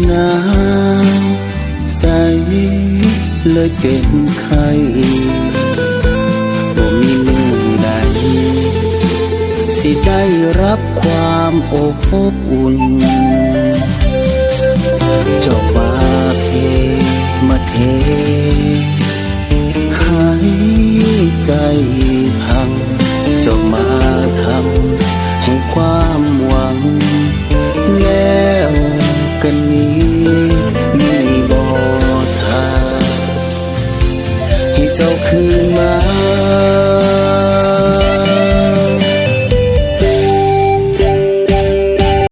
ຫາຍໃຈເລີຍເປັນໄຂ້ ບໍ່ມີມື້ໃດ ຊິໄດ້ຮັບຄວາມອົບອຸ່ນ ເຈົ້າມາເພມາເທ ໃຫ້ໃຈພັງ ເຈົ້າມາທຳໃຫ້ຄວາມຫວັງ ແລ້ວກັນນີ້ ມີບໍ່ທ່າ ໃຫ້ເຈົ້າຄືນມາ